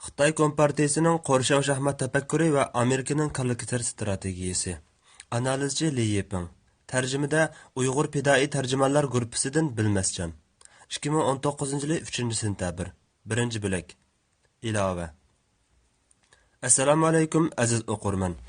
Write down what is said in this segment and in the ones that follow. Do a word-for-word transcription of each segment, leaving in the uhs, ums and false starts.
خىتاي كومپارتىيىسىنىڭ قورشاۋ شاھمات تەپەككۇرى ۋە ئامېرىكىنىڭ كاللا كېسەر ستراتېگىيىسى. ئانالىزچى لى يىپىڭ. تەرجىمىدە ئۇيغۇر پىدائىي تەرجىمانلار گۇرۇپپىسىدىن بىلمەسجان. ئىككى مىڭ ئون توققۇزىنچى يىلى ئۈچىنچى سېنتەبىر. بىرىنچى بۆلەك. ئىلاۋە. ئەسسالامۇ ئەلەيكۇم، ئەزىز ئوقۇرمەن.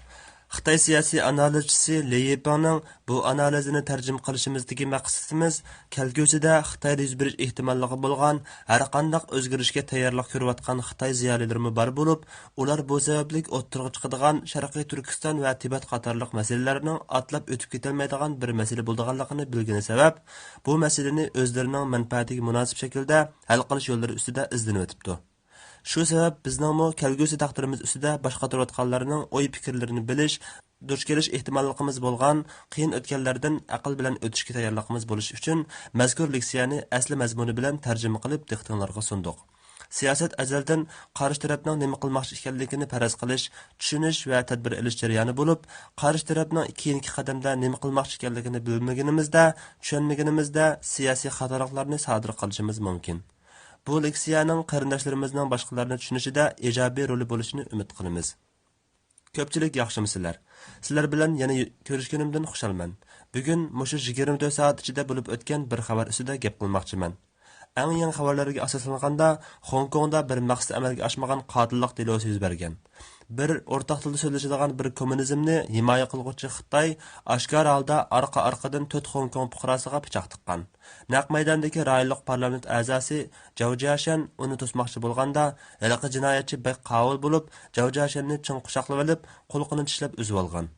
خىتاي سىياسىي ئانالىزچىسى لى يىپىڭنىڭ بۇ ئانالىزىنى تەرجىمە قىلىشىمىزدىكى مەقسىتىمىز، كەلگۈسىدە خىتايدا يۈز بېرىش ئېھتىماللىقى بولغان ھەرقانداق ئۆزگىرىشكە تەييارلىق كۆرۈۋاتقان خىتاي زىيالىيلىرىمۇ بار بولۇپ، ئۇلار بۇ سەۋەبلىك ئوتتۇرىغا چىقىدىغان شەرقىي تۈركىستان ۋە تىبەت قاتارلىق مەسىلىلەرنىڭ ئاتلاپ ئۆتۈپ كېتەلمەيدىغان بىر مەسىلە بولىدىغانلىقىنى بىلگىنى سەۋەب، بۇ مەسىلىنى ئۆزلىرىنىڭ مەنپەئەتىگە مۇناسىپ شەكىلدە ھەل قىلىش يوللىرى ئۈستىدە ئىزدىنىۋېتىپتۇ. شۇ سەۋەب بىزنىڭمۇ كەلگۈسى تەقدىرىمىز ئۈستىدە باش قاتۇرۇۋاتقانلارنىڭ ئوي پىكىرلىرىنى بىلىش، دۇچ كېلىش ئېھتىماللىقىمىز بولغان قىيىن ئۆتكەللەردىن ئەقىل بىلەن ئۆتۈشكە تەييارلىقىمىز بولۇش ئۈچۈن مەزكۇر لېكسىيەنى ئەسلى مەزمۇنى بىلەن تەرجىمە قىلىپ دىققىتىڭلارغا سۇندۇق. سىياسەت ئەزەلدىن قارشى تەرەپنىڭ نېمە قىلماقچى ئىكەنلىكىنى پەرەز قىلىش، چۈشىنىش ۋە تەدبىر ئېلىش جەريانى بولۇپ، قارشى تەرەپنىڭ كېيىنكى قەدەمدە نېمە قىلماقچى ئىكەنلىكىنى بىلمىگىنىمىزدە، چۈشەنمىگىنىمىزدە سىياسىي خاتالىقلارنى سادىر قىلىشىمىز مۇمكىن. بۇ لېكسىيەنىڭ قېرىنداشلىرىمىزنىڭ باشقىلارنى چۈشىنىشىدە ئىجابىي رولى بولۇشىنى ئۈمىد قىلىمىز. كۆپچىلىك ياخشىمۇسىلەر؟ سىلەر بىلەن يەنە كۆرۈشكىنىمدىن خۇشالمەن. بۈگۈن مۇشۇ يىگىرمە تۆت سائەت ئىچىدە بولۇپ ئۆتكەن بىر خەۋەر ئۈستىدە گەپ قىلماقچىمەن. ئەڭ يېڭى خەۋەرلەرگە ئاساسلانغاندا، خوڭكوڭدا بىر مەقسىتى ئەمەلگە ئاشمىغان قاتىللىق دېلوسى يۈز بەرگەن. بىر ئورتاق تىلدا سۆزلىشىدىغان بىر كوممۇنىزمنى ھىمايە قىلغۇچى خىتاي ئاشكارا ھالدا ئارقا-ئارقىدىن تۆت خوڭكوڭ پۇقراسىغا پىچاق تىققان. نەق مەيداندىكى رايونلۇق پارلامېنت ئەزاسى جاۋ جياشەن ئۇنى توسماقچى بولغاندا، ھېلىقى جىنايەتچى بەك قاۋۇل بولۇپ، جاۋ جياشەننى چىڭ قۇچاقلىۋېلىپ، قۇلىقىنى چىشلەپ ئۈزۈۋالغان.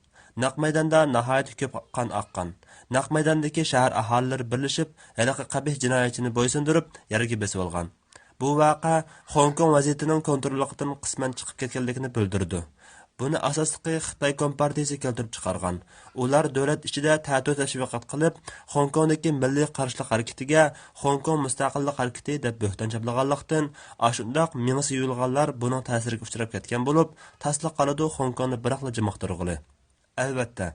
نەق مەيداندا ناھايىتى كۆپ قان ئاققان. نەق مەيداندىكى شەھەر ئاھالىلىرى بىرلىشىپ، ھېلىقى قەبىھ جىنايەتچىنى بويسۇندۇرۇپ، يەرگە بېسىۋالغان. بۇ ۋەقە خوڭكوڭ ۋەزىيىتىنىڭ كونتروللۇقىدىن قىسمەن چىقىپ كەتكەنلىكىنى بىلدۈرىدۇ. بۇنى ئاساسلىقى خىتاي كومپارتىيىسى كەلتۈرۈپ چىقارغان. ئۇلار دۆلەت ئىچىدە تەتۈر تەشۋىقات قىلىپ، خوڭكوڭدىكى مىللىي قارشىلىق ھەرىكىتىگە خوڭكوڭ مۇستەقىللىق ھەرىكىتى دەپ بۆھتان چاپلىغانلىقتىن، ئاشۇنداق مېڭىسى يۇيۇلغانلار بۇنىڭ تەسىرىگە ئۇچراپ كەتكەن بولۇپ، تاسلا قالىدۇ خوڭكوڭنى بىراقلا جىمىقتۇرغىلى. ئەلۋەتتە،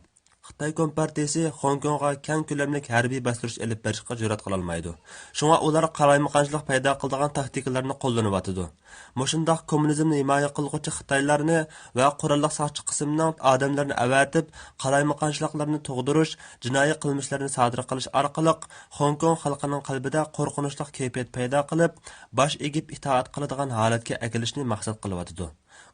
خىتاي كومپارتىيىسى خوڭكوڭغا كەڭ كۆلەملىك ھەربىي باستۇرۇش ئېلىپ بېرىشقا جۈرئەت قىلالمايدۇ. شۇڭا ئۇلار قالايمىقانچىلىق پەيدا قىلىدىغان تاكتىكىلارنى قوللىنىۋاتىدۇ. مۇشۇنداق كوممۇنىزمنى ھىمايە قىلغۇچى خىتايلارنى ۋە قوراللىق ساقچى قىسىمنىڭ ئادەملىرىنى ئەۋەتىپ، قالايمىقانچىلىقلارنى تۇغدۇرۇش، جىنايى قىلمىشلارنى سادىر قىلىش ئارقىلىق خوڭكوڭ خەلقىنىڭ قەلبىدە قورقۇنچلۇق كەيپىيات پەيدا قىلىپ، باش ئېگىپ ئىتائەت قىلىدىغان ھالەتكە ئەكېلىشنى مەقسەت قىلىۋاتىدۇ.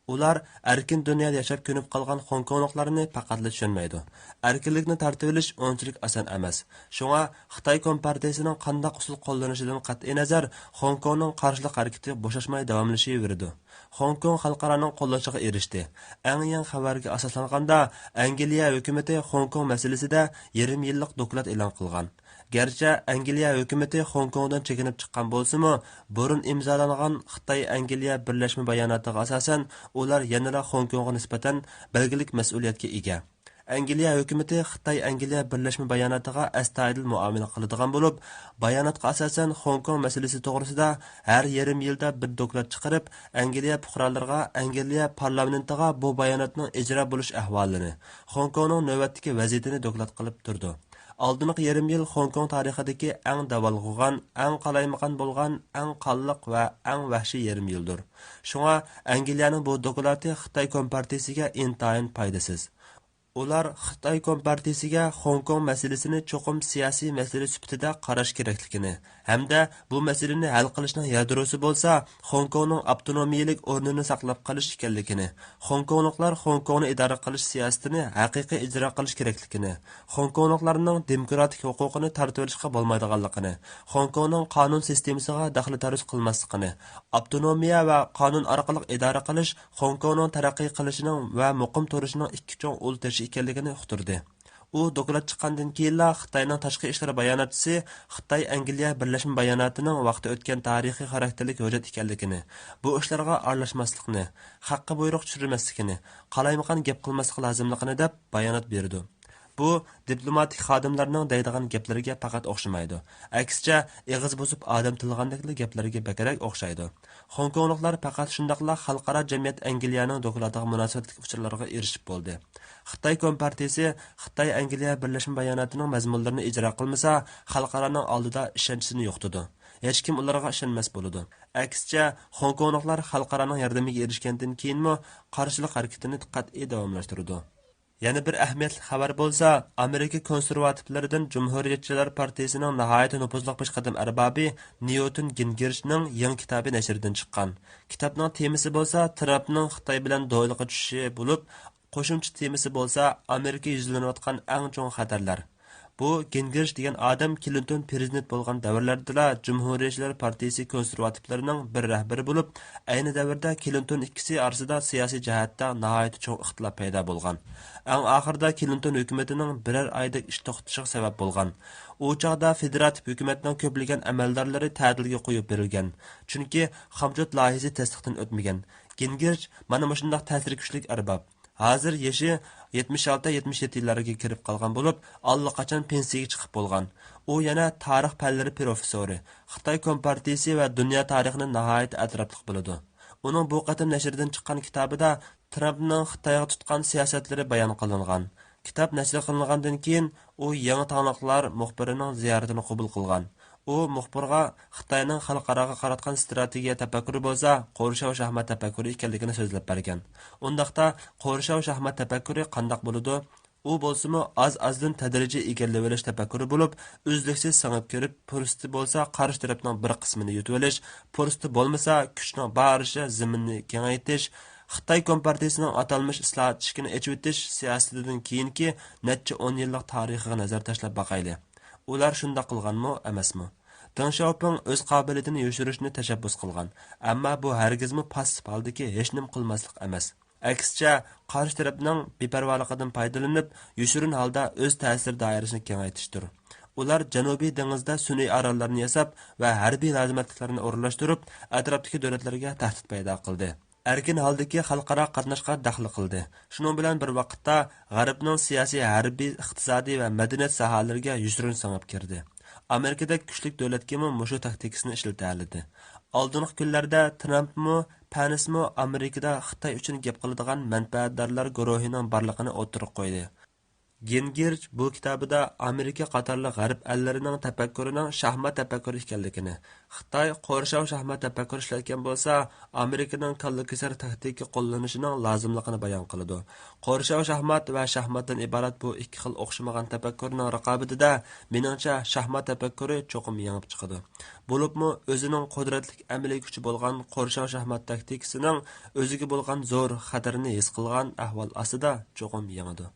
ئۇلار ئەركىن دۇنيادا ياشاپ كۆنۈپ قالغان خوڭكوڭلۇقلارنى پەقەتلا چۈشەنمەيدۇ. ئەركىنلىكنى تارتىۋېلىش ئۇنچىلىك ئاسان ئەمەس. شۇڭا خىتاي كومپارتىيىسىنىڭ قانداق ئۇسۇل قوللىنىشىدىن قەتئىينەزەر، خوڭكوڭنىڭ قارشىلىق ھەرىكىتى بوشاشماي داۋاملىشىۋېرىدۇ. خوڭكوڭ خەلقئارانىڭ قوللىشىغا ئېرىشتى. ئەڭ يېڭى خەۋەرگە ئاساسلانغاندا، ئەنگلىيە ھۆكۈمىتى خوڭكوڭ مەسىلىسىدە يېرىم يىللىق دوكلات ئېلان قىلغان. گەرچە ئەنگلىيە ھۆكۈمىتى خوڭكوڭدىن چېكىنىپ چىققان بولسىمۇ، بۇرۇن ئىمزالانغان خىتاي ئەنگلىيە بىرلەشمە باياناتىغا ئاساسەن، ئۇلار يەنىلا خوڭكوڭغا نىسبەتەن بەلگىلىك مەسئۇلىيەتكە ئىگە. ئەنگلىيە ھۆكۈمىتى خىتاي ئەنگلىيە بىرلەشمە باياناتىغا ئەستايىدىل مۇئامىلە قىلىدىغان بولۇپ، باياناتقا ئاساسەن، خوڭكوڭ مەسىلىسى توغرىسىدا ھەر يېرىم يىلدا بىر دوكلات چىقىرىپ، ئەنگلىيە پۇقرالىرىغا، ئەنگلىيە پارلامېنتىغا بۇ باياناتنىڭ ئىجرا بولۇش ئەھۋالىنى، خوڭكوڭنىڭ نۆۋەتتىكى ۋەزىيىتىنى دوكلات قىلىپ تۇرىدۇ. ئالدىنقى يېرىم يىل خوڭكوڭ تارىخىدىكى ئەڭ داۋالغۇغان، ئەڭ قالايمىقان بولغان، ئەڭ قانلىق ۋە ئەڭ ۋەھشىي يېرىم يىلدۇر. شۇڭا ئەنگلىيەنىڭ بۇ دوكلاتى خىتاي كومپارتىيىسىگە ئىنتايىن پايدىسىز. ئۇلار خىتاي كومپارتىيىسىگە خوڭكوڭ مەسىلىسىنى چوقۇم سىياسىي مەسىلە سۈپىتىدە قاراش كېرەكلىكىنى، ھەمدە بۇ مەسىلىنى ھەل قىلىشنىڭ يادروسى بولسا خوڭكوڭنىڭ ئاپتونومىيىلىك ئورنىنى ساقلاپ قېلىش ئىكەنلىكىنى، خوڭكوڭلۇقلار خوڭكوڭنى ئىدارە قىلىش سىياسىتىنى ھەقىقىي ئىجرا قىلىش كېرەكلىكىنى، خوڭكوڭلۇقلارنىڭ دېموكراتىك ھوقۇقىنى تارتىۋېلىشقا بولمايدىغانلىقىنى، خوڭكوڭنىڭ قانۇن سىستېمىسىغا دەخلى تەرۇز قىلماسلىقىنى، ئاپتونومىيە ۋە قانۇن ئارقىلىق ئىدارە قىلىش خوڭكوڭنىڭ تەرەققىي قىلىشىنىڭ ۋە مۇقىم تۇرۇشىنىڭ ئىككى چوڭ ئۇل تېشى ئىكەنلىكىنى ئۇقتۇردى. ئۇ دوكلات چىققاندىن كېيىنلا خىتاينىڭ تاشقى ئىشلار باياناتچىسى خىتاي ئەنگلىيە بىرلەشمە باياناتىنىڭ ۋاقتى ئۆتكەن تارىخىي خاراكتېرلىك ھۆججەت ئىكەنلىكىنى، بۇ ئىشلارغا ئارىلاشماسلىقنى، خەققە بۇيرۇق چۈشۈرمەسلىكىنى، قالايمىقان گەپ قىلماسلىقى لازىملىقىنى دەپ بايانات بېرىدۇ. بۇ دىپلوماتىك خادىملارنىڭ دەيدىغان گەپلىرىگە پەقەت ئوخشىمايدۇ. ئەكسىچە، ئېغىز بۇزۇپ ئادەم تىللىغاندەكلا گەپلىرىگە بەكرەك ئوخشايدۇ. خوڭكوڭلۇقلار پەقەت شۇنداقلا خەلقئارا جەمئىيەت ئەنگلىيەنىڭ دوكلاتىغا مۇناسىۋەتلىك ئۇچۇرلارغا ئېرىشىپ بولدى. خىتاي كومپارتىيىسى خىتاي ئەنگلىيە بىرلەشمە باياناتىنىڭ مەزمۇنلىرىنى ئىجرا قىلمىسا، خەلقئارانىڭ ئالدىدا ئىشەنچىسىنى يوقىتىدۇ. ھېچكىم ئۇلارغا ئىشەنمەس بولىدۇ. ئەكسىچە، خوڭكوڭلۇقلار خەلقئارانىڭ ياردىمىگە ئېرىشكەندىن كېيىنمۇ قارشىلىق ھەرىكىتىنى قەتئىي داۋاملاشتۇرىدۇ. يەنە بىر ئەھمىيەتلىك خەۋەر بولسا، ئامېرىكا كونسېرۋاتىپلىرىدىن جۇمھۇرىيەتچىلەر پارتىيىسىنىڭ ناھايىتى نوپۇزلۇق پېشقەدەم ئەربابى نيۇتون گىنگېرچنىڭ يېڭى كىتابى نەشردىن چىققان. كىتابنىڭ تېمىسى بولسا ترامپنىڭ خىتاي بىلەن دوئېلغا چۈشۈشى بولۇپ، قوشۇمچە تېمىسى بولسا ئامېرىكا يۈزلىنىۋاتقان ئەڭ چوڭ خەتەرلەر. بۇ گىنگېرچ دېگەن ئادەم كلىنتون پىرېزىدېنت بولغان دەۋرلەردىلا جۇمھۇرىيەتچىلەر پارتىيىسى كونسېرۋاتىپلىرىنىڭ بىر رەھبىرى بولۇپ، ئەينى دەۋردە كلىنتون ئىككىسى ئارىسىدا سىياسىي جەھەتتە ناھايىتى چوڭ ئىختىلاپ پەيدا بولغان. ئەڭ ئاخىرىدا كلىنتون ھۆكۈمىتىنىڭ بىرەر ئايدەك ئىش توختىشىغا سەۋەب بولغان. ئۇ چاغدا فېدېراتىپ ھۆكۈمەتنىڭ كۆپلىگەن ئەمەلدارلىرى تەتىلگە قويۇپ بېرىلگەن، چۈنكى خامچوت لايىھىسى تەستىقتىن ئۆتمىگەن. گىنگېرچ مانا مۇشۇنداق تەسىرى كۈچلۈك ئەرباب. ھازىر يېشى يەتمىش ئالتە، يەتمىش يەتتە يىللارغا كىرىپ قالغان بولۇپ، ئاللىقاچان پېنسىيەگە چىقىپ بولغان. ئۇ يەنە تارىخ پەنلىرى پروفېسسورى، خىتاي كومپارتىيىسى ۋە دۇنيا تارىخىنى ناھايىتى ئەتراپلىق بىلىدۇ. ئۇنىڭ بۇ قېتىم نەشردىن چىققان كىتابىدا ترامپنىڭ خىتايغا تۇتقان سىياسەتلىرى بايان قىلىنغان. كىتاب نەشر قىلىنغاندىن كېيىن، ئۇ يېڭى تاڭلىقلار مۇخبىرىنىڭ زىيارىتىنى قوبۇل قىلغان. ئۇ مۇخبىرغا خىتاينىڭ خەلقئاراغا قاراتقان ستراتېگىيە تەپەككۇرى بولسا قورشاۋ شاھمات تەپەككۇرى ئىكەنلىكىنى سۆزلەپ بەرگەن. ئۇنداقتا، قورشاۋ شاھمات تەپەككۇرى قانداق بولىدۇ؟ ئۇ بولسىمۇ ئاز-ئازدىن تەدرىجىي ئىگىلىۋېلىش تەپەككۇرى بولۇپ، ئۈزلۈكسىز سىڭىپ كىرىپ، پۇرسىتى بولسا قارشى تەرەپنىڭ بىر قىسمىنى يۇتۇۋېلىش، پۇرسىتى بولمىسا كۈچنىڭ بارىچە زېمىننى كېڭەيتىش، خىتاي كومپارتىيىسىنىڭ ئاتالمىش ئىسلاھات ئىشىكىنى ئېچىۋېتىش سىياسىتىدىن كېيىنكى نەچچە ئون يىللىق تارىخىغا نەزەر تاشلاپ باقايلى. ئۇلار شۇنداق قىلغانمۇ ئەمەسمۇ؟ دېڭ شياۋپىڭ ئۆز قابىلىيىتىنى يوشۇرۇشنى تەشەببۇس قىلغان، ئەمما بۇ ھەرگىزمۇ پاسسىپ ھالدىكى ھېچنېمە قىلماسلىق ئەمەس. ئەكسىچە، قارشى تەرەپنىڭ بىپەرۋالىقىدىن پايدىلىنىپ، يوشۇرۇن ھالدا ئۆز تەسىر دائىرىسىنى كېڭەيتىشتۇر. ئۇلار جەنۇبىي دېڭىزدا سۈنئىي ئاراللارنى ياساپ ۋە ھەربىي لازىمەتلىكلەرنى ئورۇنلاشتۇرۇپ، ئەتراپتىكى دۆلەتلەرگە تەھدىت پەيدا قىلدى. ئەركىن ھالدىكى خەلقئارا قاتناشقا دەخلى قىلدى. شۇنىڭ بىلەن بىر ۋاقىتتا، غەربنىڭ سىياسىي، ھەربىي، ئىقتىسادىي ۋە مەدەنىيەت ساھەلىرىگە يوشۇرۇن سىڭىپ كىردى. ئامېرىكىدەك كۈچلۈك دۆلەتكىمۇ مۇشۇ تاكتىكىسىنى ئىشلىتەلىدى. ئالدىنقى كۈنلەردە ترامپمۇ، پەنسمۇ ئامېرىكىدا خىتاي ئۈچۈن گەپ قىلىدىغان مەنپەئەتدارلار گۇرۇھىنىڭ بارلىقىنى ئوتتۇرىغا قويدى. گىنگېرچ بۇ كىتابىدا ئامېرىكا قاتارلىق غەرب ئەللىرىنىڭ تەپەككۇرىنىڭ شاھمات تەپەككۇرى ئىكەنلىكىنى، خىتاي قورشاۋ شاھمات تەپەككۇرى ئىشلەتكەن بولسا، ئامېرىكىنىڭ كاللا كېسەر تاكتىكا قوللىنىشىنىڭ لازىملىقىنى بايان قىلىدۇ. قورشاۋ شاھمات ۋە شاھماتتىن ئىبارەت بۇ ئىككى خىل ئوخشىمىغان تەپەككۇرنىڭ رىقابىتىدە، مېنىڭچە، شاھمات تەپەككۇرى چوقۇم يېڭىپ چىقىدۇ. بولۇپمۇ ئۆزىنىڭ قۇدرەتلىك ئەمەلىي كۈچى بولغان قورشاۋ شاھمات تاكتىكىسىنىڭ ئۆزىگە بولغان زور خەتىرىنى ھېس قىلغان ئەھۋال ئاستىدا چوقۇم يېڭىدۇ.